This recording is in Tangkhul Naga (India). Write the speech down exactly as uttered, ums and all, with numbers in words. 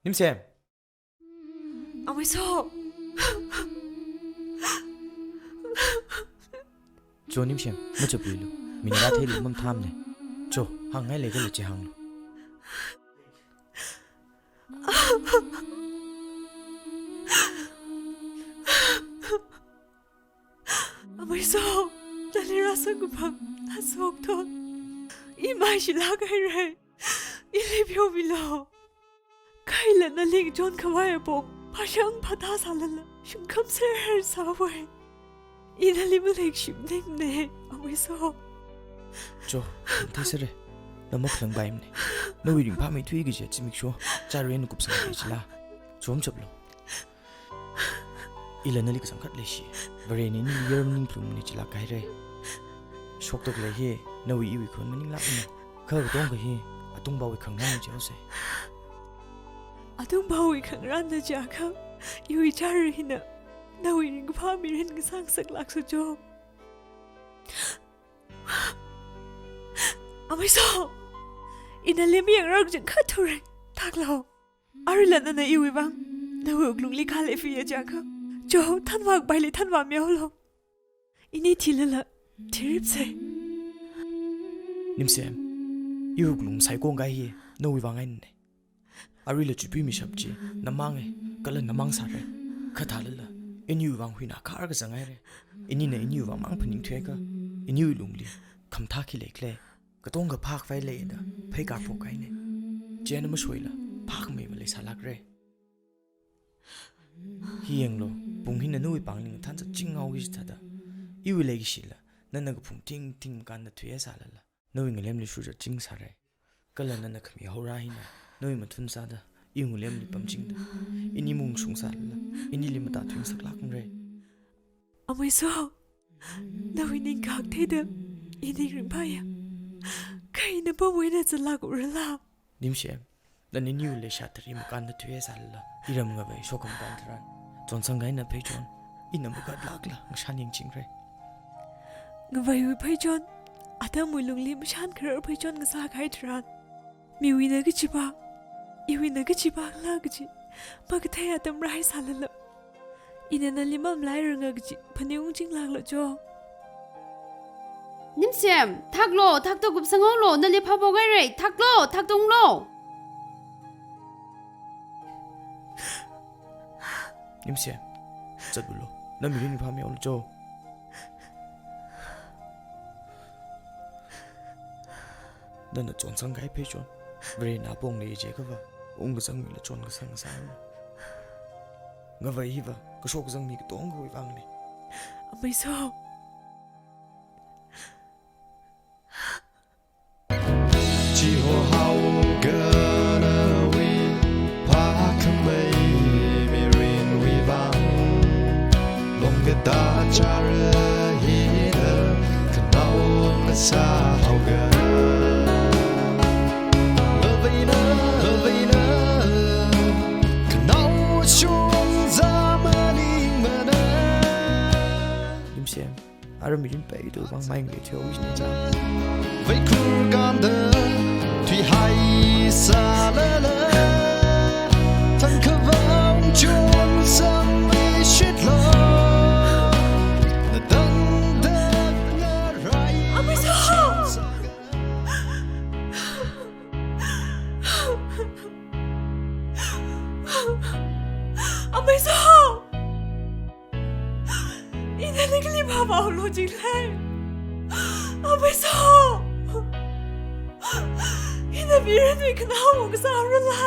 Nimsem. Amei so. Cho Nimsem, machapuilu. Mina theilu mamthamne. Cho, hāngngai leikhala chi hānglu. Amei so, nali rāsangkapam, na sok thot. I maishilāk haira. Ili pheomilu. Kha ila nali ngachon khavai apong, phāshang phātā sālala, shungkham ser sāvai. I nali maleishimnimne, amei so. Cho, theisere. Na makhalang paimane. Nawui ringphāmeithui kaji zimiksho, chāren kupsang chila. Chomchaplu. Ila nali kachangkhat leishi. Varena nili yaram ningphalungmane chilāk haira. Shoktok lei hi, nawui iwui khon maninglākmana. Kha katonga hi, atungpawui khangarān jihaosa. Atungpawui khangarānna jiakha, iwui chāra hina, nawui ringkaphā mirin ngasāngasaklāksa cho. Amei so, ina nali mayangra kachangkhat thura, thaklu. Aruila nana iwui vang, nawui wuklungli khalei fiya jiakha, cho, thanvākapaili thanvāmihaolu. Ini thilala, thiripsa. Nimsem, iwui wuklung saikora hi, nawui vang einane. Aruila chutpui mishap chi, namānge, kala namāng sāra. Kha thālala, iniwui vang huina khar kazang haira. Inina iniwui vang mang phaningthuiakha, iniwui lungli, khamathā khi leikhala, katonga phākhavai leida, phei kaphok kahaina. Chieina masoila, phākhamei maleisālākra. Hi yanglu, pung hina nawui pāngli ngathān zatching haoki chithāda. Iwui leikashila, nana kaphung thingthing makānda thuiya sālala, nawui ngalemli shujatching sāra. Kala nana khami haora hina, nawui mathun sāda, iwui ngalemli pamchingda. Ini mungshung sālala, inili matāthui ngasaklākmara. Amei so, nawui ningkhak theida, i ning ringphāya. Kha ina pamwui eina zatlākrala. Nimsem, nana iniwui leisha tari makānda thuiya sālala, iram ngavei shokkhamkān tharan, chonsang kahaina pheichon, ina makatlākla ngashan yangchingra. Ngaveiwui pheichon, atamwui lungli mashan kharar pheichon ngasā kahai tharan, miwuina kachi pā, iwuina kachi pākhala kaji, makathei atam rāhai sālala, ina nali mamalairanga kaji phaningungchinglāklu cho. Nimsem, thaklu, thakta kupsang haolu, nali phāphok haira, thaklu, thakta unglu. Nimsem, zatulu, na mirin phāmihaolu cho. Nana chonsang kahai pheichon, Varena apong lei jiakhava, ungkazangmila chonkasang sālu. Ngavei hiva, kashok kazang mi katongawui vangna. Amei so. Chihohaoga nawui phākhamei mirinwui vang, long katā chāra hina khanao ngasāhaoga. Aveina, aveina, khanao shungza maningmana. Nimsem. Ara mirin peido vang mai ngai theo is ne cha. Vaikhur kanda thuihai sālala, thangkhavang chun samishitlo. Nadang dak ngarai. Amei so! Amei so! Ina ningli phāphok haolu jilei. Amei so! Ina mirinwui khanao kasā rala.